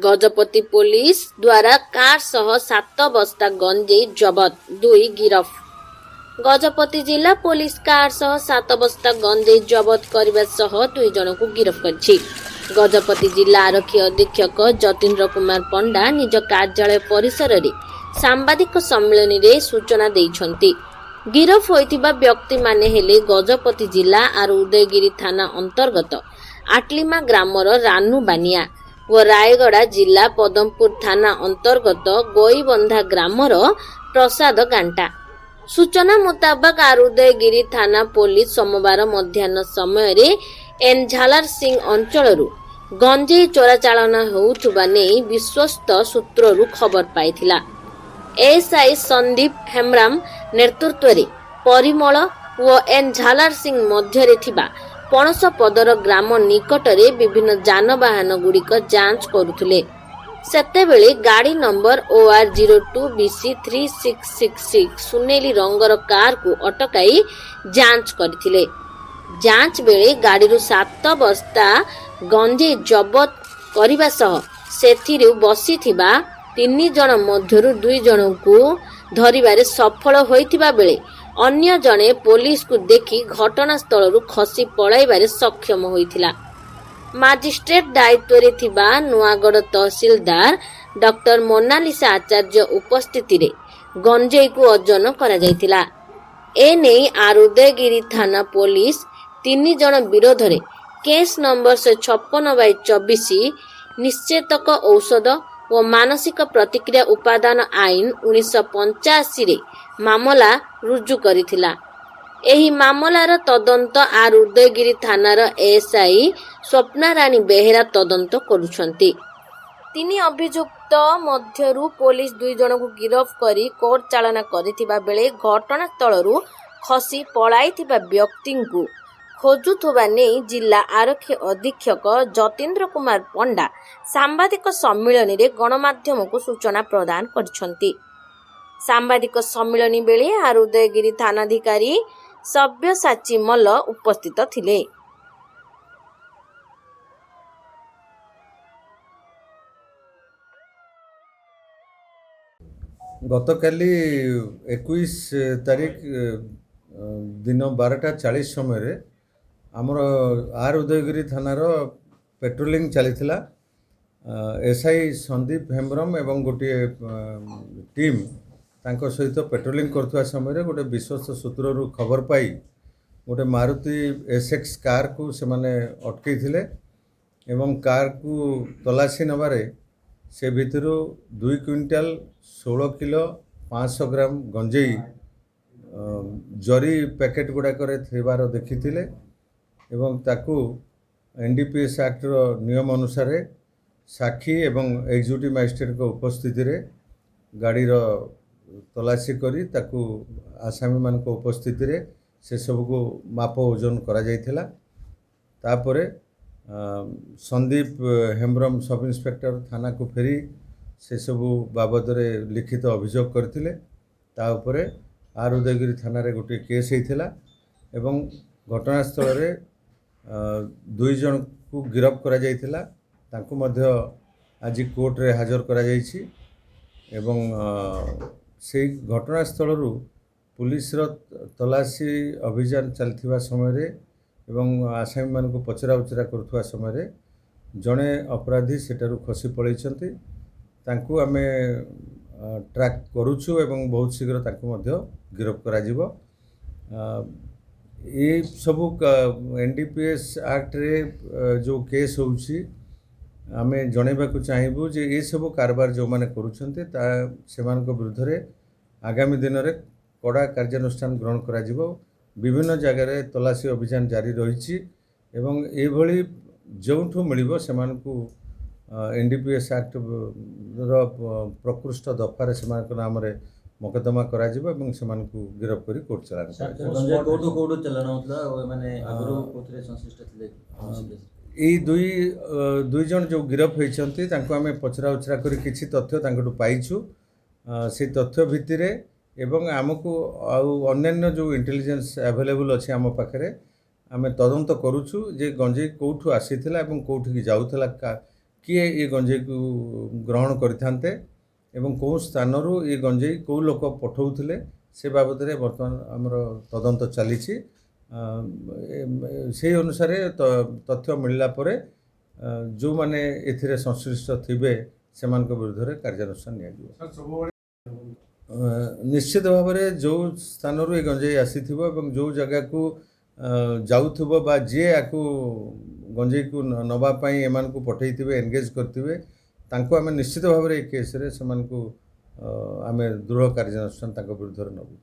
Gajapati police ଦ୍ୱାରା car ସହ 7 ବସ୍ତା ଗଞ୍ଜେଇ ଜବତ, 2 ଗିରଫ। ଗଜପତି ଜିଲ୍ଲା ପୋଲିସ କାର୍ ସହ 7 ବସ୍ତା ଗଞ୍ଜେଇ ଜବତ କରିବା ସହ 2 ଜଣଙ୍କୁ ଗିରଫ କରିଛି। ଗଜପତି ଜିଲ୍ଲା ଆରକ୍ଷୀ ଅଧୀକ୍ଷକ ଯତୀନ୍ଦ୍ର କୁମାର ପଣ୍ଡା ନିଜ କାର୍ଯ୍ୟାଳୟ ପରିସରରେ ସାମ୍ବାଦିକ ସମ୍ମିଳନୀରେ ସୂଚନା ଦେଇଛନ୍ତି। ଗିରଫ ହୋଇଥିବା ବ୍ୟକ୍ତିମାନେ ହେଲେ ଗଜପତି ଜିଲ୍ଲା ଆର ଉଦୟଗିରି ଥାନା ଅନ୍ତର୍ଗତ ଆଟଲିମା ଗ୍ରାମର ରାନୁ ବାନିଆ ଓ ରାୟଗଡ଼ା ଜିଲ୍ଲା ପଦମପୁର ଥାନା ଅନ୍ତର୍ଗତ ଗୋଇବନ୍ଧା ଗ୍ରାମର ପ୍ରସାଦ ଗାଣ୍ଟା। ସୂଚନା ମୁତାବକ, ଆର ଉଦୟଗିରି ଥାନା ପୋଲିସ ସୋମବାର ମଧ୍ୟାହ୍ନ ସମୟରେ ଏନ୍ ଝାଲାର ସିଂ ଅଞ୍ଚଳରୁ ଗଞ୍ଜେଇ ଚୋରାଚାଲାଣ ହେଉଥିବା ନେଇ ବିଶ୍ୱସ୍ତ ସୂତ୍ରରୁ ଖବର ପାଇଥିଲା। ଏଏସ୍ଆଇ ସନ୍ଦୀପ ହେମ୍ବ୍ରାମ ନେତୃତ୍ୱରେ ପରିମଳ ଓ ଏନ୍ ଝାଲାର ସିଂ ମଧ୍ୟରେ ଥିବା ପଣସପଦର ଗ୍ରାମ ନିକଟରେ ବିଭିନ୍ନ ଯାନବାହନ ଗୁଡ଼ିକ ଯାଞ୍ଚ କରୁଥିଲେ। ସେତେବେଳେ ଗାଡ଼ି ନମ୍ବର OR 02 BC 3666 ସୁନେଲି ରଙ୍ଗର କାରକୁ ଅଟକାଇ ଯାଞ୍ଚ କରିଥିଲେ। ଯାଞ୍ଚ ବେଳେ ଗାଡ଼ିରୁ 7 ବସ୍ତା ଗଞ୍ଜେଇ ଜବତ କରିବା ସହ ସେଥିରୁ ବସିଥିବା 3 ଜଣ ମଧ୍ୟରୁ 2 ଜଣଙ୍କୁ ଧରିବାରେ ସଫଳ ହୋଇଥିବା ବେଳେ ଅନ୍ୟ ଜଣେ ପୋଲିସକୁ ଦେଖି ଘଟଣାସ୍ଥଳରୁ ଖସି ପଳାଇବାରେ ସକ୍ଷମ ହୋଇଥିଲା। ମାଜିଷ୍ଟ୍ରେଟ ଦାୟିତ୍ୱରେ ଥିବା ନୂଆଗଡ଼ ତହସିଲଦାର ଡକ୍ଟର ମୋନାଲିସା ଆଚାର୍ଯ୍ୟ ଉପସ୍ଥିତିରେ ଗଞ୍ଜେଇକୁ ଓଜନ କରାଯାଇଥିଲା। ଏନେଇ ଆର ଉଦୟଗିରି ଥାନା ପୋଲିସ 3 ଜଣ ବିରୋଧରେ କେସ୍ ନମ୍ବର 156/24, ନିଶ୍ଚେତକ ଔଷଧ ଓ ମାନସିକ ପ୍ରତିକ୍ରିୟା ଉପାଦାନ ଆଇନ 1985ରେ ମାମଲା ରୁଜୁ କରିଥିଲା। ଏହି ମାମଲାର ତଦନ୍ତ ଆର ଉଦୟଗିରି ଥାନାର ଏଏସ୍ଆଇ ସ୍ୱପ୍ନାରାଣୀ ବେହେରା ତଦନ୍ତ କରୁଛନ୍ତି। 3 ଅଭିଯୁକ୍ତ ମଧ୍ୟରୁ ପୋଲିସ 2 ଜଣଙ୍କୁ ଗିରଫ କରି କୋର୍ଟ ଚାଲାଣ କରିଥିବା ବେଳେ ଘଟଣାସ୍ଥଳରୁ ଖସି ପଳାଇଥିବା ବ୍ୟକ୍ତିଙ୍କୁ ଖୋଜୁଥିବା ନେଇ ଜିଲ୍ଲା ଆରକ୍ଷୀ ଅଧୀକ୍ଷକ ଯତୀନ୍ଦ୍ର କୁମାର ପଣ୍ଡା ସାମ୍ବାଦିକ ସମ୍ମିଳନୀରେ ଗଣମାଧ୍ୟମକୁ ସୂଚନା ପ୍ରଦାନ କରିଛନ୍ତି। ସାମ୍ବାଦିକ ସମ୍ମିଳନୀ ବେଳେ ଆର ଉଦୟଗିରି ଥାନାଧିକାରୀ ସବ୍ୟସାଚୀ ମଲ୍ଲ ଉପସ୍ଥିତ ଥିଲେ। ଗତକାଲି 21 ତାରିଖ ଦିନ 12:40 ସମୟରେ ଆମର ଆର ଉଦୟଗିରି ଥାନାର ପେଟ୍ରୋଲିଂ ଚାଲିଥିଲା। ଏସ୍ଆଇ ସନ୍ଦୀପ ହେମ୍ବ୍ରମ ଏବଂ ଗୋଟିଏ ଟିମ୍ ତାଙ୍କ ସହିତ ପେଟ୍ରୋଲିଂ କରୁଥିବା ସମୟରେ ଗୋଟେ ବିଶ୍ୱସ୍ତ ସୂତ୍ରରୁ ଖବର ପାଇ ଗୋଟେ ମାରୁତି ଏସ୍ଏକ୍ସ କାର୍କୁ ସେମାନେ ଅଟକେଇଥିଲେ ଏବଂ କାର୍କୁ ତଲାସି ନେବାରେ ସେ ଭିତରୁ 2 କ୍ୱିଣ୍ଟାଲ 16 କିଲୋ 500 ଗ୍ରାମ ଗଞ୍ଜେଇ ଜରି ପ୍ୟାକେଟ୍ ଗୁଡ଼ାକରେ ଥିବାର ଦେଖିଥିଲେ ଏବଂ ତାକୁ N D P S actor ନିୟମ ଅନୁସାରେ ସାକ୍ଷୀ ଏବଂ ଏକ୍ଜିକ୍ୟୁଟିଭ୍ ମାଜିଷ୍ଟ୍ରେଟଙ୍କ ଉପସ୍ଥିତିରେ ଗାଡ଼ିର ତଲାସି କରି ତାକୁ ଆସାମୀମାନଙ୍କ ଉପସ୍ଥିତିରେ ସେସବୁକୁ ମାପ ଓଜନ କରାଯାଇଥିଲା। ତାପରେ ସନ୍ଦୀପ ହେମ୍ବ୍ରମ ସବ୍ ଇନ୍ସପେକ୍ଟର ଥାନାକୁ ଫେରି ସେସବୁ ବାବଦରେ ଲିଖିତ ଅଭିଯୋଗ କରିଥିଲେ। ତା ଉପରେ ଆର ଉଦୟଗିରି ଥାନାରେ ଗୋଟିଏ କେସ୍ ହେଇଥିଲା ଏବଂ ଘଟଣାସ୍ଥଳରେ 2 ଜଣଙ୍କୁ ଗିରଫ କରାଯାଇଥିଲା। ତାଙ୍କୁ ମଧ୍ୟ ଆଜି କୋର୍ଟରେ ହାଜର କରାଯାଇଛି ଏବଂ ସେଇ ଘଟଣାସ୍ଥଳରୁ ପୁଲିସର ତଲାସି ଅଭିଯାନ ଚାଲିଥିବା ସମୟରେ ଏବଂ ଆସାମୀମାନଙ୍କୁ ପଚରା ଉଚରା କରୁଥିବା ସମୟରେ ଜଣେ ଅପରାଧୀ ସେଠାରୁ ଖସି ପଳାଇଛନ୍ତି। ତାଙ୍କୁ ଆମେ ଟ୍ରାକ୍ କରୁଛୁ ଏବଂ ବହୁତ ଶୀଘ୍ର ତାଙ୍କୁ ମଧ୍ୟ ଗିରଫ କରାଯିବ। ଏସବୁ ଏନ୍ ଡି ପି ଏସ୍ ଆକ୍ଟରେ ଯେଉଁ କେସ୍ ହେଉଛି, ଆମେ ଜଣାଇବାକୁ ଚାହିଁବୁ ଯେ ଏସବୁ କାରବାର ଯେଉଁମାନେ କରୁଛନ୍ତି ସେମାନଙ୍କ ବିରୁଦ୍ଧରେ ଆଗାମୀ ଦିନରେ କଡ଼ା କାର୍ଯ୍ୟାନୁଷ୍ଠାନ ଗ୍ରହଣ କରାଯିବ। ବିଭିନ୍ନ ଜାଗାରେ ତଲାସି ଅଭିଯାନ ଜାରି ରହିଛି ଏବଂ ଏଭଳି ଯେଉଁଠୁ ମିଳିବ ସେମାନଙ୍କୁ N D P S actor ପ୍ରକୃଷ୍ଟ ଦଫାରେ ସେମାନଙ୍କ ନାମରେ ମକଦ୍ଦମା କରାଯିବ ଏବଂ ସେମାନଙ୍କୁ ଗିରଫ କରି କୋର୍ଟ ଚାଲାଣ କରାଯିବ। ଗଞ୍ଜେଇ କୋଉଠୁ କୋଉଠୁ ଚାଲାଣ ହେଉଥିଲା ଆଉ ଏମାନେ ଆଗରୁ କୋଉଥିରେ ସଂଶ୍ଳିଷ୍ଟ ଥିଲେ? ଏଇ 2 ଜଣ ଯେଉଁ ଗିରଫ ହୋଇଛନ୍ତି ତାଙ୍କୁ ଆମେ ପଚରା ଉଚରା କରି କିଛି ତଥ୍ୟ ତାଙ୍କଠୁ ପାଇଛୁ। ସେଇ ତଥ୍ୟ ଭିତ୍ତିରେ ଏବଂ ଆମକୁ ଆଉ ଅନ୍ୟାନ୍ୟ ଯେଉଁ ଇଣ୍ଟେଲିଜେନ୍ସ ଆଭେଲେବୁଲ୍ ଅଛି ଆମ ପାଖରେ, ଆମେ ତଦନ୍ତ କରୁଛୁ ଯେ ଗଞ୍ଜେଇ କେଉଁଠୁ ଆସିଥିଲା ଏବଂ କେଉଁଠିକି ଯାଉଥିଲା, କିଏ ଏ ଗଞ୍ଜେଇକୁ ଗ୍ରହଣ କରିଥାନ୍ତେ ଏବଂ କେଉଁ ସ୍ଥାନରୁ ଏ ଗଞ୍ଜେଇ କେଉଁ ଲୋକ ପଠାଉଥିଲେ, ସେ ବାବଦରେ ବର୍ତ୍ତମାନ ଆମର ତଦନ୍ତ ଚାଲିଛି। ସେଇ ଅନୁସାରେ ତଥ୍ୟ ମିଳିଲା ପରେ ଯେଉଁମାନେ ଏଥିରେ ସଂଶ୍ଳିଷ୍ଟ ଥିବେ, ସେମାନଙ୍କ ବିରୁଦ୍ଧରେ କାର୍ଯ୍ୟାନୁଷ୍ଠାନ ନିଆଯିବ। ନିଶ୍ଚିତ ଭାବରେ ଯେଉଁ ସ୍ଥାନରୁ ଏ ଗଞ୍ଜେଇ ଆସିଥିବ ଏବଂ ଯେଉଁ ଜାଗାକୁ ଯାଉଥିବ ବା ଯିଏ ଆକୁ ଗଞ୍ଜେଇକୁ ନେବା ପାଇଁ ଏମାନଙ୍କୁ ପଠାଇଥିବେ, ଏନଗେଜ୍ କରିଥିବେ, ତାଙ୍କୁ ଆମେ ନିଶ୍ଚିତ ଭାବରେ ଏ କେସ୍ରେ ସେମାନଙ୍କୁ ଆମେ ଦୃଢ଼ କାର୍ଯ୍ୟାନୁଷ୍ଠାନ ତାଙ୍କ ବିରୁଦ୍ଧରେ ନେବୁ।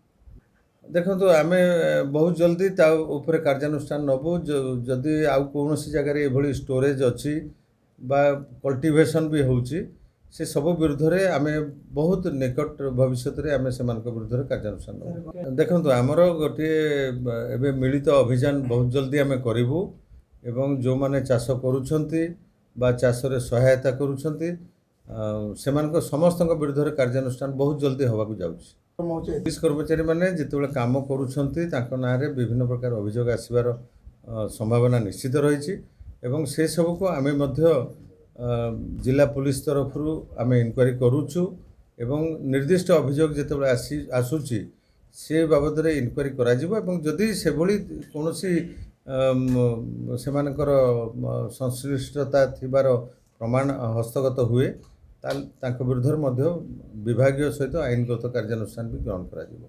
ଦେଖନ୍ତୁ, ଆମେ ବହୁତ ଜଲ୍ଦି ତା ଉପରେ କାର୍ଯ୍ୟାନୁଷ୍ଠାନ ନେବୁ। ଯଦି ଆଉ କୌଣସି ଜାଗାରେ ଏଭଳି ଷ୍ଟୋରେଜ୍ ଅଛି ବା କଲ୍ଟିଭେସନ୍ ବି ହେଉଛି, ସେ ସବୁ ବିରୁଦ୍ଧରେ ଆମେ ବହୁତ ନିକଟ ଭବିଷ୍ୟତରେ ଆମେ ସେମାନଙ୍କ ବିରୁଦ୍ଧରେ କାର୍ଯ୍ୟାନୁଷ୍ଠାନ ନେବୁ। ଦେଖନ୍ତୁ, ଆମର ଗୋଟିଏ ଏବେ ମିଳିତ ଅଭିଯାନ ବହୁତ ଜଲ୍ଦି ଆମେ କରିବୁ ଏବଂ ଯେଉଁମାନେ ଚାଷ କରୁଛନ୍ତି ବା ଚାଷରେ ସହାୟତା କରୁଛନ୍ତି, ସେମାନଙ୍କ ସମସ୍ତଙ୍କ ବିରୁଦ୍ଧରେ କାର୍ଯ୍ୟାନୁଷ୍ଠାନ ବହୁତ ଜଲ୍ଦି ହେବାକୁ ଯାଉଛି। ପୋଲିସ କର୍ମଚାରୀମାନେ ଯେତେବେଳେ କାମ କରୁଛନ୍ତି, ତାଙ୍କ ନାଁରେ ବିଭିନ୍ନ ପ୍ରକାର ଅଭିଯୋଗ ଆସିବାର ସମ୍ଭାବନା ନିଶ୍ଚିତ ରହିଛି ଏବଂ ସେସବୁକୁ ଆମେ ମଧ୍ୟ ଜିଲ୍ଲା ପୋଲିସ ତରଫରୁ ଆମେ ଇନକ୍ୱାରି କରୁଛୁ ଏବଂ ନିର୍ଦ୍ଦିଷ୍ଟ ଅଭିଯୋଗ ଯେତେବେଳେ ଆସୁଛି, ସେ ବାବଦରେ ଇନକ୍ୱାରି କରାଯିବ ଏବଂ ଯଦି ସେଭଳି କୌଣସି ସେମାନଙ୍କର ସଂଶ୍ଳିଷ୍ଟତା ଥିବାର ପ୍ରମାଣ ହସ୍ତଗତ ହୁଏ, ତାହେଲେ ତାଙ୍କ ବିରୁଦ୍ଧରେ ମଧ୍ୟ ବିଭାଗୀୟ ସହିତ ଆଇନଗତ କାର୍ଯ୍ୟାନୁଷ୍ଠାନ ବି ଗ୍ରହଣ କରାଯିବ।